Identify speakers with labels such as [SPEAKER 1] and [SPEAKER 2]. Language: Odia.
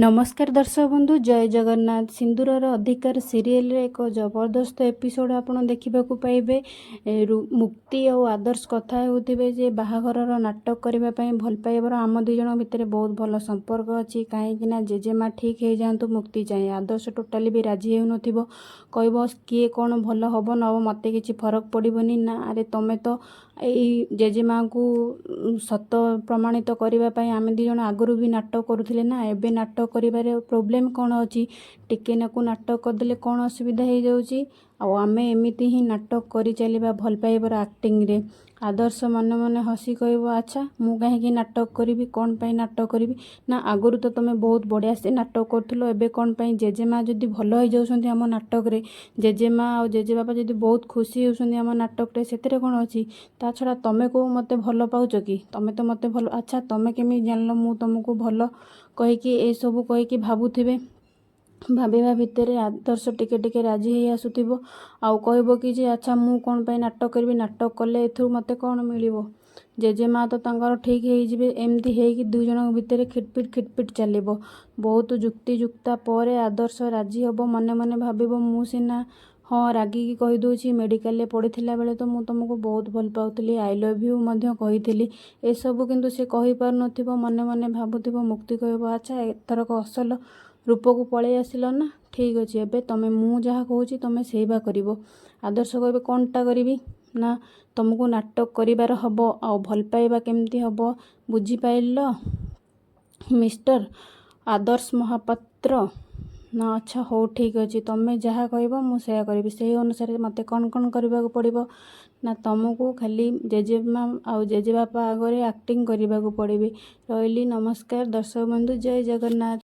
[SPEAKER 1] ନମସ୍କାର ଦର୍ଶକ ବନ୍ଧୁ, ଜୟ ଜଗନ୍ନାଥ। ସିନ୍ଦୁରର ଅଧିକାର ସିରିଏଲରେ ଏକ ଜବରଦସ୍ତ ଏପିସୋଡ଼ ଆପଣ ଦେଖିବାକୁ ପାଇବେ। ମୁକ୍ତି ଆଉ ଆଦର୍ଶ କଥା ହେଉଥିବେ ଯେ ବାହାଘରର ନାଟକ କରିବା ପାଇଁ ଭଲ ପାଇବାର ଆମ ଦୁଇ ଜଣଙ୍କ ଭିତରେ ବହୁତ ଭଲ ସମ୍ପର୍କ ଅଛି, କାହିଁକି ନା ଜେଜେମା ଠିକ୍ ହେଇଯାଆନ୍ତୁ ମୁକ୍ତି ଚାହେଁ। ଆଦର୍ଶ ଟୋଟାଲି ବି ରାଜି ହେଉନଥିବ। କହିବ, କିଏ କ'ଣ ଭଲ ହେବ ନ ହେବ ମୋତେ କିଛି ଫରକ ପଡ଼ିବନି। ନା, ଆରେ ତମେ ତ ଏଇ ଜେଜେମାଙ୍କୁ ସତ ପ୍ରମାଣିତ କରିବା ପାଇଁ ଆମେ ଦୁଇ ଜଣ ଆଗରୁ ବି ନାଟକ କରୁଥିଲେ ନା, ଏବେ ନାଟକ କରିବାରେ ପ୍ରୋବ୍ଲେମ୍ କ'ଣ ଅଛି? ଟିକେ ନାକୁ ନାଟକ କରିଦେଲେ କ'ଣ ଅସୁବିଧା ହେଇଯାଉଛି? ଆଉ ଆମେ ଏମିତି ହିଁ ନାଟକ କରିଚାଲିବା ଭଲ ପାଇବାର ଆକ୍ଟିଂରେ। ଆଦର୍ଶ ମନେ ମନେ ହସି କହିବ, ଆଚ୍ଛା, ମୁଁ କାହିଁକି ନାଟକ କରିବି? କ'ଣ ପାଇଁ ନାଟକ କରିବି? ନା, ଆଗରୁ ତ ତୁମେ ବହୁତ ବଢ଼ିଆ ସେ ନାଟକ କରୁଥିଲ, ଏବେ କ'ଣ ପାଇଁ? ଜେଜେମା ଯଦି ଭଲ ହେଇଯାଉଛନ୍ତି ଆମ ନାଟକରେ, ଜେଜେମା ଆଉ ଜେଜେବାପା ଯଦି ବହୁତ ଖୁସି ହେଉଛନ୍ତି ଆମ ନାଟକରେ, ସେଥିରେ କ'ଣ ଅଛି? ତା ଛଡ଼ା ତମେ କେଉଁ ମୋତେ ଭଲ ପାଉଛ କି? ତମେ ତ ମୋତେ ଭଲ, ଆଚ୍ଛା, ତମେ କେମିତି ଜାଣିଲ ମୁଁ ତମକୁ ଭଲ କହିକି? ଏସବୁ କହିକି ଭାବୁଥିବେ। ଭାବିବା ଭିତରେ ଆଦର୍ଶ ଟିକେ ଟିକେ ରାଜି ହେଇ ଆସୁଥିବ ଆଉ କହିବ କି ଯେ ଆଚ୍ଛା, ମୁଁ କ'ଣ ପାଇଁ ନାଟକ କରିବି? ନାଟକ କଲେ ଏଥିରୁ ମୋତେ କ'ଣ ମିଳିବ? ଜେଜେମା ତ ତାଙ୍କର ଠିକ୍ ହେଇଯିବେ। ଏମିତି ହେଇକି ଦୁଇ ଜଣଙ୍କ ଭିତରେ ଖିଟପିଟ ଖିଟପିଟ ଚାଲିବ। ବହୁତ ଯୁକ୍ତିଯୁକ୍ତା ପରେ ଆଦର୍ଶ ରାଜି ହେବ। ମନେ ମନେ ଭାବିବ, ମୁଁ ସିନା ହଁ ରାଗିକି କହିଦେଉଛି, ମେଡ଼ିକାଲରେ ପଡ଼ିଥିଲା ବେଳେ ତ ମୁଁ ତୁମକୁ ବହୁତ ଭଲ ପାଉଥିଲି, I love you ମଧ୍ୟ କହିଥିଲି। ଏସବୁ କିନ୍ତୁ ସେ କହିପାରୁନଥିବ, ମନେ ମନେ ଭାବୁଥିବ। ମୁକ୍ତି କହିବ, ଆଚ୍ଛା, ଏଥରକ ଅସଲ ରୂପକୁ ପଳେଇ ଆସିଲ ନା? ଠିକ୍ ଅଛି, ଏବେ ତମେ ମୁଁ ଯାହା କହୁଛି ତମେ ସେଇବା କରିବ। ଆଦର୍ଶ କହିବେ, କ'ଣଟା କରିବି? ନା, ତମକୁ ନାଟକ କରିବାର ହେବ ଆଉ ଭଲ ପାଇବା କେମିତି ହେବ, ବୁଝିପାରିଲ ମିଷ୍ଟର ଆଦର୍ଶ ମହାପାତ୍ର? ନା, ଆଚ୍ଛା, ହଉ, ଠିକ୍ ଅଛି, ତମେ ଯାହା କହିବ ମୁଁ ସେୟା କରିବି। ସେଇ ଅନୁସାରେ ମୋତେ କ'ଣ କ'ଣ କରିବାକୁ ପଡ଼ିବ? ନା, ତମକୁ ଖାଲି ଜେଜେମା ଆଉ ଜେଜେବାପା ଆଗରେ ଆକ୍ଟିଂ କରିବାକୁ ପଡ଼ିବ। ରହିଲି, ନମସ୍କାର ଦର୍ଶକ ବନ୍ଧୁ, ଜୟ ଜଗନ୍ନାଥ।